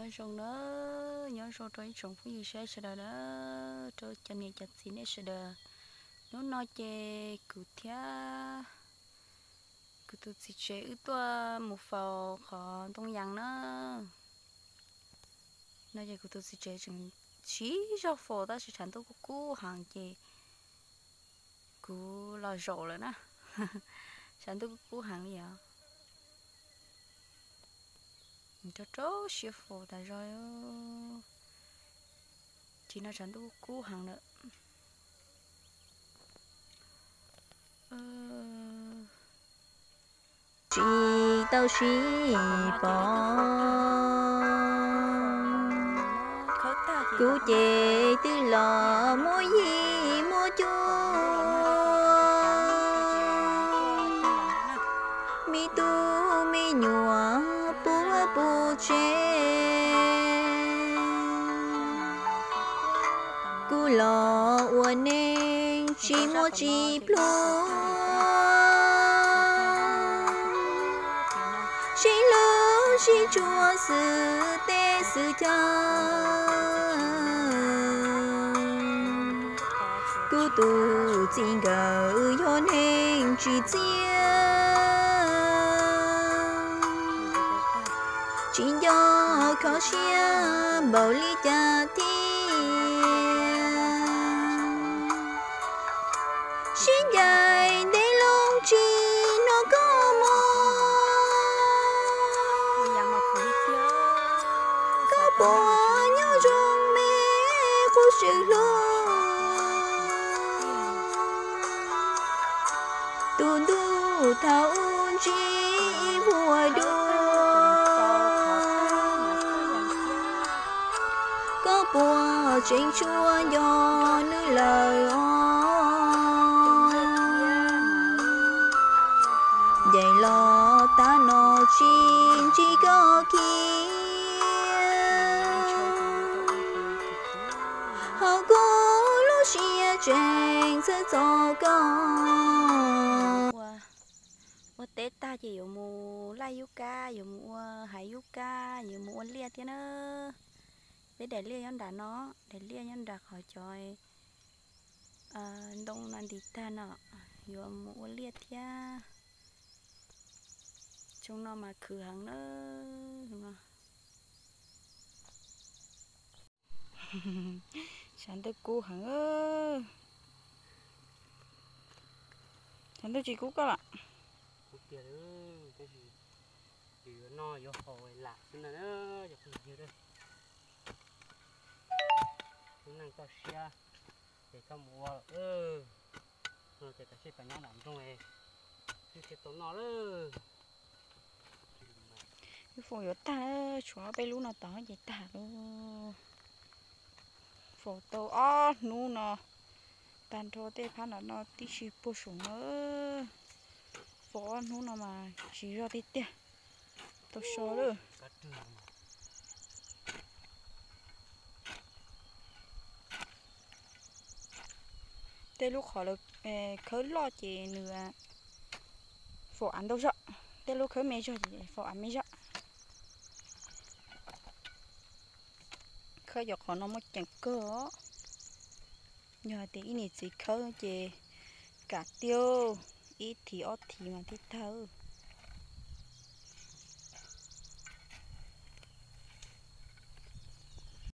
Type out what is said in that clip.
Nyob zoo na, nyob zoo rau ib tsoom phooj ywg saib sawv daws na, rau cov niam cov txiv nej sawv daws. Hnub no ces kuv thiab kuv tus txiv tsev wb tuaj mus faus qhov ntoo yas na. No ces kuv tus txiv tsev tseem siv zog faus tab sis tshav ntuj kuj kub heev ces kuv los zaum lawm na. Tshav ntuj kuj kub heev li os. Rau rau siab faus tas zog. Tsis no tshav ntuj kub heev lawm. Tsis tau sib pom, kuv ces twb los muaj yig muaj cuab, me tub me nyuam puag puag tsev. Kuv los ua neej tsis muaj tsis pluag, sib hlub sib tshua xwm teb xwm chaw. Kuv tus txiv nkawd yog neeg tsis txiaj, tsis nco kho siab npaum li cas thiab. Sib ncaim ntev loo tsis hnov koj mus, koj puas nyob zoo me qhov swm hlub. Tus ntuj thaum ub ntsib vuag dua, koj puas tseem tshua nco nws lawm os? Ncaim los tav no tsis ntsib koj kiag, ho koj lub siab tseem txhawj txog koj. Ua teb tag ces yuav mus laij yub kab, yuav mus ua haiv yub kab, yuav mus ua liaj thiab na. Peb daim liaj nyob nram no, daim liaj nyob nram qhov cov ntoo no ntis tag no, yuav mus ua liaj thiab. Xyoo no mas khwv heev na. Tshav ntuj kub heev. Tshav ntuj tsis kub koj lawm. Kuv tiag, tab sis yus yuav noj yuav haus lam xwb na, cov phooj ywg. Lub neej toj siab ces txhob mus ua lawm. No ces kav tsij pab nyob nram nroog, wb thiaj tau noj lawm. Wb faus yuav tag, tshuav peb lub no tod ces tag lawm. Faus tau ob hnub no, tag nrho tej phab nram no tib si puag saum no. Faus ob hnub no mas tsis zog tiag tiag. Tau so lawm. Tej lub qhov lawv khawb loj ces nws faus av ntau zog, tej lub khawb me zog ces faus av me zog. Khawb cov qhov no muaj ceem kawg os. Yog hais tias ib niam txiv khawb ces kam tiag, ib thiv ob thiv mas thiaj tag.